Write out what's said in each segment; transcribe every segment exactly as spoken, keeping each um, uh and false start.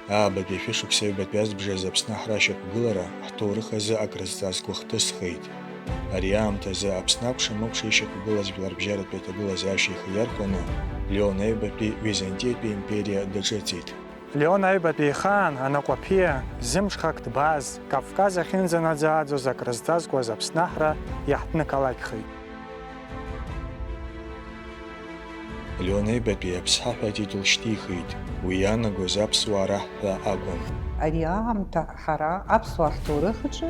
Аабатәи ашәышықәса ҩбатәи азбжазы Аԥсны аҳра ашьақәгылара ҳҭоурых азы акрызҵазкуа хҭысхеит. Ари аамҭазы Аԥсны акәша-мыкәша ишьақәгылаз жәларбжьаратәи аҭагылазаашьа ихы иархәаны, Леон Аҩбатәи Византиатәи империа даҿыҵит. Леон Аҩбатәи ихаан анаҟәаԥиа, зымҽхак ҭбааз, Кавказ ахьынӡанаӡааӡоз акрызҵазкуаз Аԥсны аҳра иаҳҭнықалақьхеит. Леон Аҩбатәи аԥсҳа ҳәа атитул шьҭихит, уи иаанагоз аԥсуаа раҳ ҳәа акәын. Ари аамҭа ҳара аԥсуаа ҳҭоурых аҿы,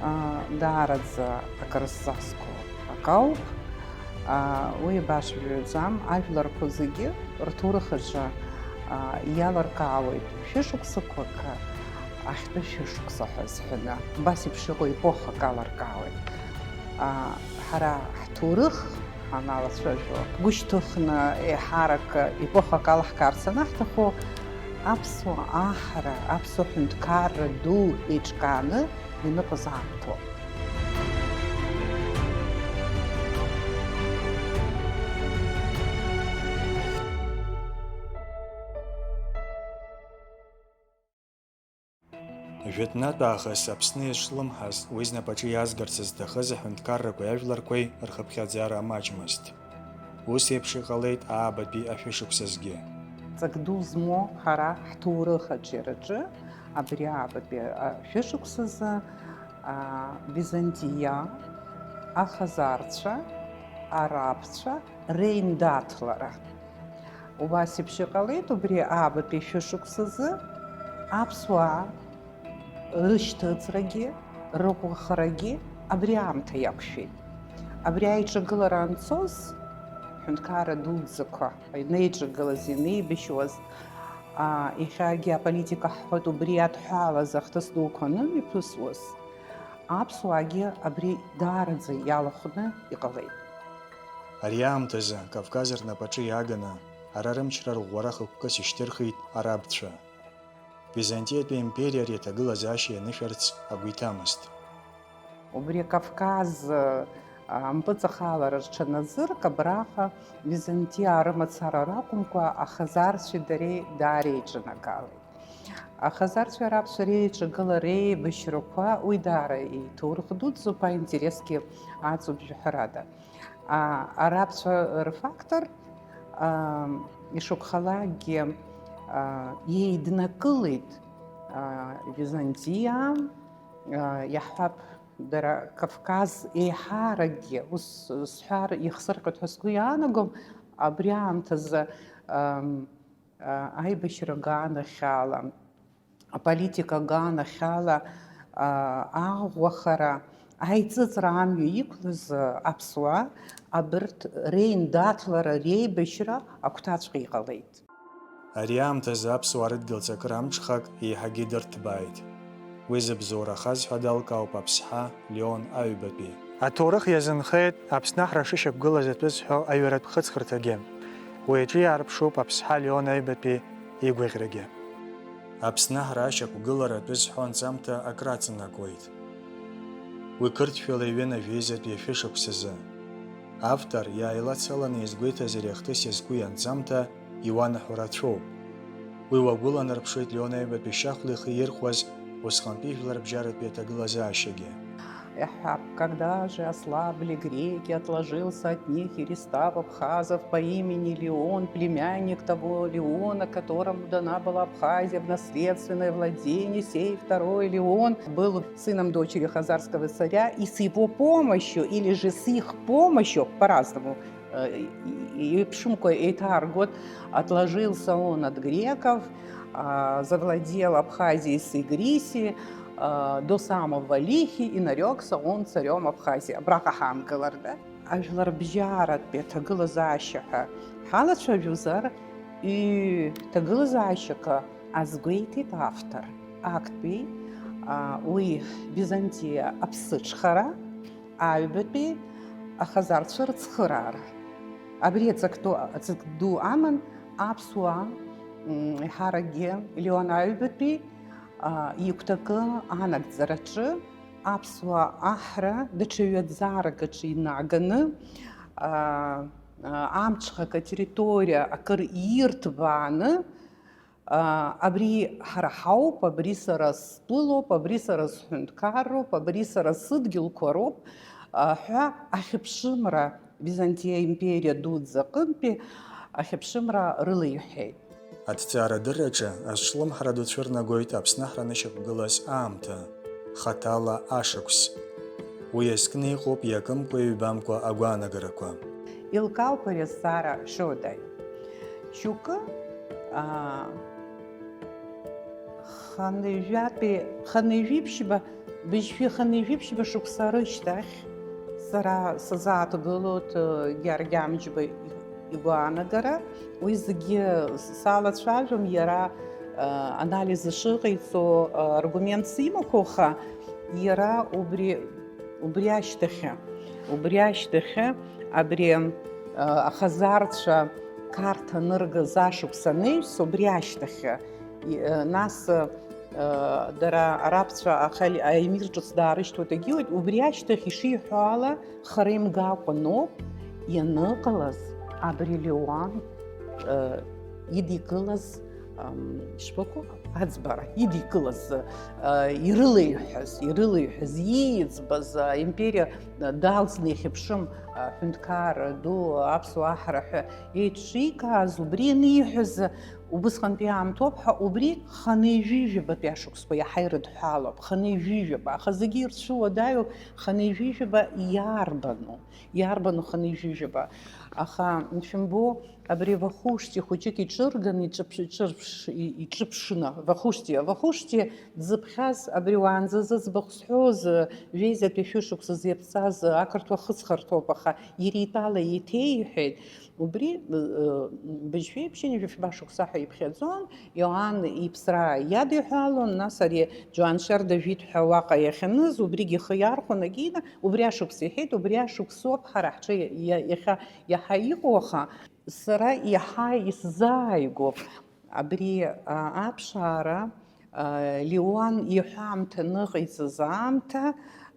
аа, даараӡа акрызҵазкуа акы ауп. Аа, уи башәыжәҩаӡам, ажәларқәа зегьы рҭоурых аҿы, аа, иалыркаауеит шәышықәсақәак, ахьтәы шәышықәса ҳәа азҳәаны. Убас еиԥш иҟоу епохак алыркаауеит. Аа, ҳара ҳҭоурых аналацәажәо, ҳгәы шьҭыхны еиҳарак епохак алаҳкаарц анаҳҭаху, аԥсуа аҳра, аԥсуа ҳәынҭқарра ду еиҿкааны ианыҟаз аамҭоуп. Жәытәнатә аахыс Аԥсны иазҿлымҳаз, уи знапаҿы иаазгарц зҭахыз аҳәынҭқаррақәеи ажәларқәеи рхыԥхьаӡара маҷмызт. Ус еиԥш иҟалеит аабатәи ашәышықәсазгьы. Ҵак ду змоу ҳара ҳҭоурых аҿиараҿы абри аабатәи ашәышықәсазы, а, Византиа, ахазарцәа, арабцәа реиндаҭлара. Убас еиԥш иҟалеит убри аабатәи шәышықәсазы аԥсуаа рышьҭыҵрагьы, рыӷәӷәахарагьы абри аамҭа иақәшәеит. Абри аиҿагылара анцоз, ҳәынҭқарра дуӡӡақәа ианеиҿагылаз, ианеибашьуаз, аа, иахьагьы аполитика ҳҳәоит, убри иадҳәалаз ахҭыс дуқәа анымҩаԥысуаз, аԥсуаагьы абри даараӡа иалахәны иҟалеит. Ари аамҭазы Кавказ рнапаҿы иааганы, ара рымчра рӷәӷәара хықәкыс ишьҭырхит арабцәа. Византиатәи аимпериа ари аҭагылазаашьа ианышәарц агәы иҭамызт. Убри Кавказ, а, ампыҵахалара рҽаназырк, абраҟа Византиаа рымацара ракәымкәа, ахазарцәеи дареи даара еиҿанагалеит. Ахазарцәеи арабцәеи реиҿагылара, реибашьрақәа, уи даара иҭоурых дуӡӡоуп, аинтересгьы аҵоуп жәаҳәарада. А, арабцәа рфактор, а, ишакәхалакгьы, а, еиднакылеит, а, Византиа, а, иаҳҳәап, дара Кавказ еиҳаракгьы, ус сҳәар ихсырҟьоит ҳәа сгәы иаанагом, абри аамҭазы, ам, а, аибашьра аганахьала, аполитика аганахьала, а, аӷәӷәахара, аиҵыҵра амҩа иқәлаз, а, аԥсуаа, абырҭ реиндаҭлара, реибашьра агәҭаҵәҟьа иҟалеит. Ари аамҭазы аԥсуаа рыдгьыл ҵакыра амҽхак еиҳагьы дырҭбааит. Уи зыбзоурахаз ҳәа далкаауп аԥсҳа Леон Аҩбатәи. Аҭоурых иазынхеит Аԥсны аҳра шышьақәгылаз атәы зҳәо аҩратә хыҵхырҭагьы. Уи аҿы иаарԥшуп аԥсҳа Леон Аҩбатәи игәаӷьрагьы. Аԥсны аҳра ашьақәгылара атәы зҳәо анҵамҭа акраҵанакуеит. Уи қырҭшәала иҩын ажәеизатәи ашәышықәсазы. Автор иааилацаланы иазгәеиҭаз ари ахҭыс иазку ианҵамҭа иуанаҳәо рацәоуп. Уи уагәыланарԥшуеит Леон Аҩбатәи шьахәла ихы ирхәаз усҟантәи жәларбжьаратәи аҭагылазаашьагьы. Иаҳҳәап, когда же ослабли греки, отложился от них и Рестав абхазов по имени Леон, племянник того Леона, которому дана была Абхазия в наследственное владение, сей второй Леон был сыном дочери хазарского царя, и с его помощью, или же с их помощью, по-разному, э, и, и, и Пшумко, и Таргот, отложился он от греков, а, завладел Абхазией с Игриси, а, до самого Лихи, и нарёкся он царём Абхазии. Абраҟа ҳаамгылар, да? Ажәларбжьаратәи аҭагылазаашьа ҳәа ҳалацәажәозар, ҩ-ҭагылазаашьак азгәеиҭеит автор. Актәи, а, уи Византиа аԥсыҽхара, аҩбатәи ахазарцәа рыцхыраара. Абри аҵак ду, аҵак ду аман аԥсуаа, м, еиҳаракгьы Леон Аҩбатәи, а, игәҭакы анагӡараҿы аԥсуаа аҳра даҽа ҩаӡарак аҿы инаганы, а, а, амҽхак атерриториа акыр ирҭбааны, Абри ҳара ҳауп, абри сара стәылоуп, абри сара сҳәынҭқарроуп, абри сара сыдгьылқәа роуп ҳәа ахьыԥшымра, Византиа империа дуӡӡа аҟынтәи ахьыԥшымра рылеиҳәеит. Аҭҵаарадырраҿы азҿлымҳара ду цәырнагоит Аԥсны ҳранышьақәгылаз аамҭа, хаҭала ашықәс. Уи иазкны иҟоуп иакымкәа-ҩбамкәа агәаанагарақәа. Еилкаауп ари азҵаара шоуадаҩ. Шьоукы, аа, ханҩажәатәи, ханҩажәиԥшьба, быжьшәи ханҩажәиԥшьба шықәса рышьҭахь сара сазааҭгылоит, Георги Амҷба игәаанагара. Уи зегьы салацәажәом, иара, аа, анализ шыҟаиҵо, аа, аргументс имақәоуха, иара убри, убри ашьҭахьы, убри ашьҭахьы, абри, аа, ахазарцәа Қарҭ аныргаз ашықәс анаҩс, убри ашьҭахьы, и-, нас, аа, дара арабцәа ахали-, аемир ҿыц даарышьҭуеит, агьиуеит, убри ашьҭахь ишиҳәо ала, хара имгакәаноуп ианыҟалаз абри Леуан, э, идикылаз, ам, ишԥаку, аӡбара, идикылаз, э, ирылеиҳәаз, ирылеиҳәаз, ииӡбаз, аимпериа далҵны ихьыԥшым, аҳәынҭқар ду аԥсуаа ҳара ҳәа еиҿикааз, убри аниҳәаз, убысҟантәи аамҭоуп ҳәа, убри ханеижәижәабатәи ашықәсқәа иаҳа ирыдҳәалоуп, ханеижәижәаба, аха зегьы ирцәыуадаҩуп, ханеижәижәаба иарбану? Иарбану ханеижәижәаба? Аха, шәымбо, абри Вахушти хәыҷык иҿырганы иҿыԥш-, иҿырԥш-, и-, иҿыԥшны, Вахушти, Вахушти дзыԥхьаз, абри уаанӡа зыӡбахә сҳәоз, ҩеизатәи шәышықәсазы иаԥҵаз ақырҭуа хыҵхырҭоуп, аха иара итәала еиҭеиҳәеит. Убри, ы, ы, быжьшәи ԥшьынҩажәи жәаба шықәса ҳәа иԥхьаӡон, Иоанн иԥсра иадиҳәалон, нас ари Џьуаншьар Давид ҳәа уаҟа иахьаныз, убригь ихы иархәон, агьина, убри ашықәс иҳәеит, убри ашықәсоуп ҳара ҳҿы иа-, иахьа иаҳа иҟоу, аха сара иаҳа исзааигәоуп абри, а, аԥшаара, а, Леуан иҳәамҭа ныҟаиҵаз аамҭа,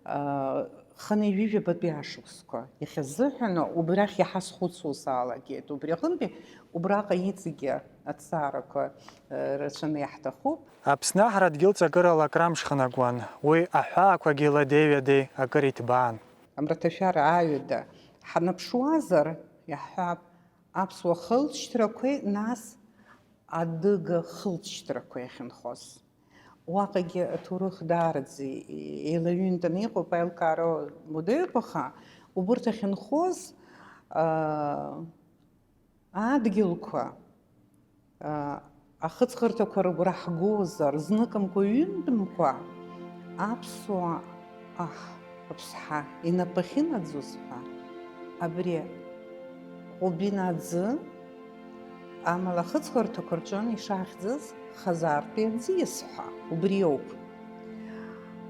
а, хынҩажәижәабатәи ашықәсқәа иахьазыҳәан, убрахь иаҳа схәыцуа салагеит. Убри аҟынтәи убраҟа иҵегьы аҭҵаарақәа, э, рацәаны иаҳҭахуп. Аԥсны аҳра дгьыл ҵакырала акрамшхын акәын, уи аҳәаақәагьы ладеи-ҩадеи акыр иҭбаан. Амраҭашәара ааҩада ҳанаԥшуазар, иаҳҳәап, аԥсуа хылҵшьҭрақәеи, нас адыга хылҵшьҭрақәеи ахьынхоз. Уаҟагьы аҭоурых даараӡа еилаҩынтәны иҟоуп, аилкаара уадаҩуп, аха убырҭ ахьынхоз, аа, адгьылқәа, аа, ахыҵхырҭақәа рыгәра ҳгозар, зныкымкәа-ҩынтәымкәа аԥсуа аҳ, аԥсҳа инапы ахьынаӡоз ҳәа, абри Ҟәбина аӡы, амала ахыҵхырҭақәа рҿы ишахьӡыз Хазартәи аӡиас ҳәа, убриоуп.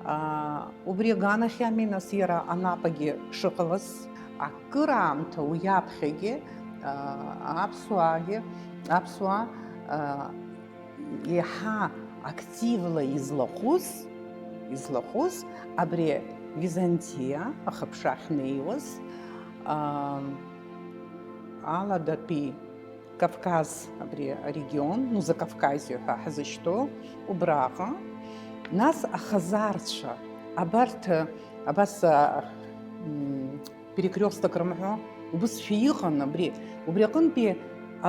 Аа, убри аганахьами, нас, иара анапагьы шыҟалаз, акыраамҭа уи аԥхьагьы, аа, аԥсуаагьы, аԥсуаа, аа, иаҳа активла излаҟәыз, излаҟәыз абри Византиа ахыԥша ахьнеиуаз, аа, аладатәи Кавказ, абри арегион, ну, Закавказье ҳәа ҳзышьҭоу, убраҟа, нас ахазарцәа, абарҭ, абас, а, м, перекрёсток рымҳәо, убысшәа иҟан абри. Убри аҟынтәи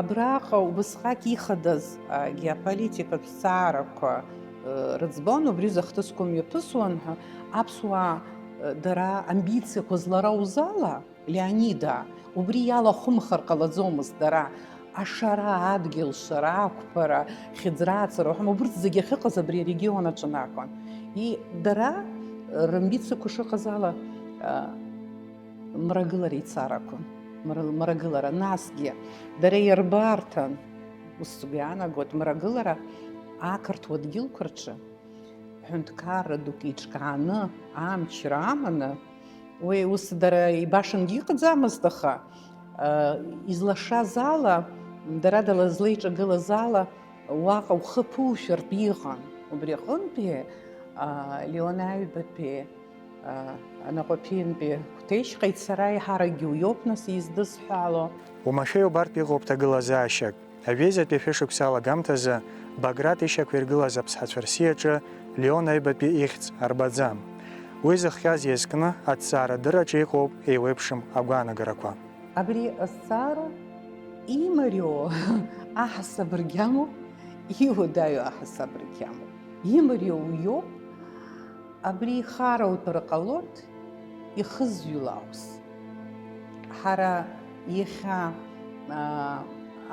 абраҟа убысҟак ихадаз, а, геополитикатә зҵаарақәа, э, рыӡбон, убри рзы ахҭысқәа мҩаԥысуан ҳәа, аԥсуаа, э, дара амбициақәа злараузала, Леонида, убри иалахәымхар ҟалаӡомызт дара, ашара, адгьыл шара, ақәԥара, хьыӡрацара, уҳәама, убырҭ зегьы ахьыҟаз абри арегион аҿы акәын. И, дара, рымбицақәа шыҟаз ала, а, мрагылара ицар акәын. Мра-, мрагылара, насгьы дара ирбарҭан, ус сгәы иаанагоит, мрагылара ақырҭуа дгьылқәа рҿы ҳәынҭқарра дук еиҿкааны, амчра аманы, уи ус дара ибашангьы иҟаӡамызт, аха, а, излашаз ала, дара дала злеиҿагылаз ала, уаҟа ухы ԥушәартә иҟан. Убри аҟынтәи, а, Леон Аҩбатәи, а, Анаҟәаԥиантәи Қәҭешьҟа ицара еиҳаракгьы уиоуп, нас, издысҳәало. Уамашәа иубартә иҟоуп ҭагылазаашьак. Аҩеизатәи шәышықәса алагамҭазы Баграт ишьақәиргылаз Аԥсҳацәа рсиаҿы Леон Аҩбатәи ихьӡ арбаӡам. Уи зыхҟьаз иазкны аҭҵаарадырраҿы иҟоуп еиуеиԥшым агәаанагарақәа. Абри азҵаара имариоу аҳасаб ргьамоуп, иуадаҩу аҳасаб ргьамоуп. Имариоу уиоуп, абри ихараутәыр ҟалоит, ихызҩылаауаз. Ҳара иахьа, аа,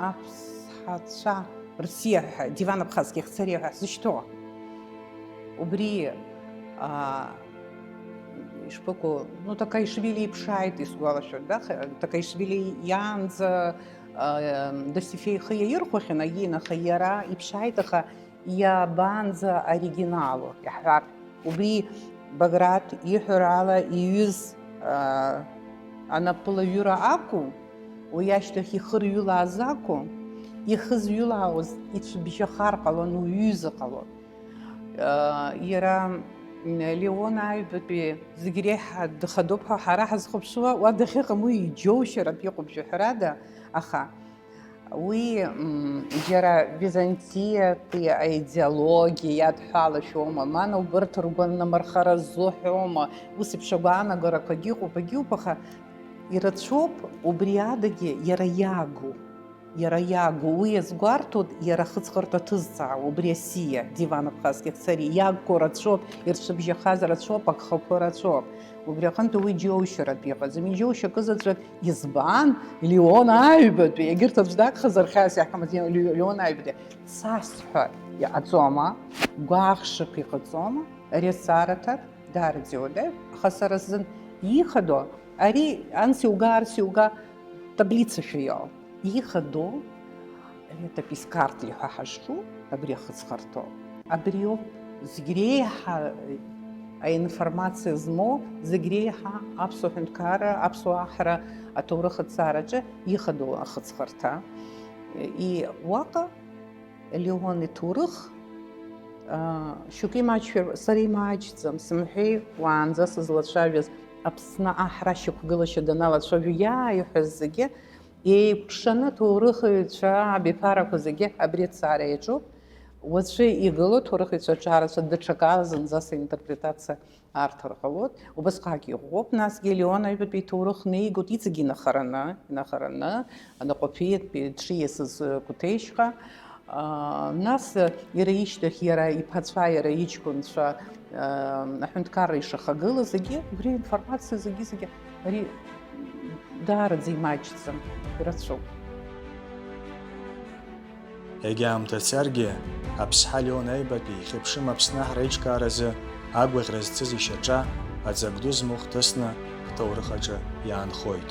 аԥсҳацәа рсиа ҳәа, Диван Абхазки Хцариа ҳәа ҳзышьҭоу, убри, аа, ишԥыкәу, ну, Такаишвили иԥшааит, исгәалашәоит, да, Х-, Такаишвили иаанӡа, аа, Досифеи ихы иаирхәахьан, агьин, аха иара иԥшааит, аха иабанӡа оригиналу, иаҳҳәап. Убри Баграт иҳәара ала иҩыз, аа, анапылаҩыра акәу, уи ашьҭахь ихырҩылааз акәу, ихызҩылаауаз ицәыбжьахар ҟалон, уҩыза ҟалон. Иара, м, Леон Аҩбатәи зегь реиҳа дыхадоуп ҳәа ҳара ҳазхәаԥшуа, уа дахьыҟам уи иџьоушьаратә иҟоуп жәаҳәарада, аха уи, м, џьара Византиатәи аидеологиа иадҳәалашәома, мана убырҭ ргәанамырхара ззуҳәома, ус еиԥш агәаанагарақәагьы ыҟоуп, агьыуп, аха ирацәоуп убри адагьы иара иагу. Иара иагу, уи иазгәарҭоит иара ахыҵхырҭа ҭызҵаауа, убри асиа, Диван Абхазки Хцариа, иагқәоу рацәоуп, ирцәыбжьахаз рацәоуп, агхақәа рацәоуп. Убри аҟынтә уи џьоушьаратә иҟаӡам, иџьоушьа акызаҵәык избан, Леон Аҩбатәи, егьырҭ аӡә дагхазар хьаас иаҳҳәамызт, Ле-, Леон Аҩбатәи, цас ҳәа иҟаҵома, гәаӷшақә иҟаҵома, ари азҵаара аҭак даараӡа иуадаҩуп, аха сара сзын ихадоу, ари анс иуга, арс иуга, таблицашәа иоуп. Ихадоу, это пискарт ҳәа ҳазҿу, абри ахыҵхырҭоуп. Абриоуп зегь реиҳа аинформациа змоу, зегь реиҳа аԥсуа ҳәынҭқарра, аԥсуа аҳра аҭоурых аҭҵаараҿы ихадоу ахыҵхырҭа. И уаҟа Леон иҭоурых, аа, шьоукы имаҷшәар, сара имаҷӡам, сымҳәеи, уаанӡа сызлацәажәаз Аԥсны аҳра ашьақәгылашьа даналацәажәо иааиҳәаз зегьы, еикәшаны аҭоурыхҩцәа абиԥарақәа зегьы абри аҭҵаара иаҿуп. Уаҵәы игылоу аҭоурыхҩцәа аҿарацәа даҽакала зынӡа саинтерпретациа арҭар ҟалоит. Убасҟак иӷәӷәоуп, насгьы Леон аҩбатәи иҭоурых неигоит, иҵегь инахараны, инахараны, анаҟәаԥиатәи ҽы иасыз Қәҭешьҟа. Аа, нас, иара ишьҭахь, иара иԥацәа, иара иҷкәынцәа, аа, аҳәынҭқарра ишахагылаз зегьы, убри аинформациа зегьы-зегьы, ари даараӡа имаҷӡам, ирацәоуп. Егьа аамҭа царгьы, Аԥсҳа Леон Аҩбатәи ихьыԥшым Аԥсны аҳра аиҿкааразы агәаӷьра зцыз ишьаҿа, аҵак ду змоу хҭысны ҳҭоурых аҿы иаанхоит.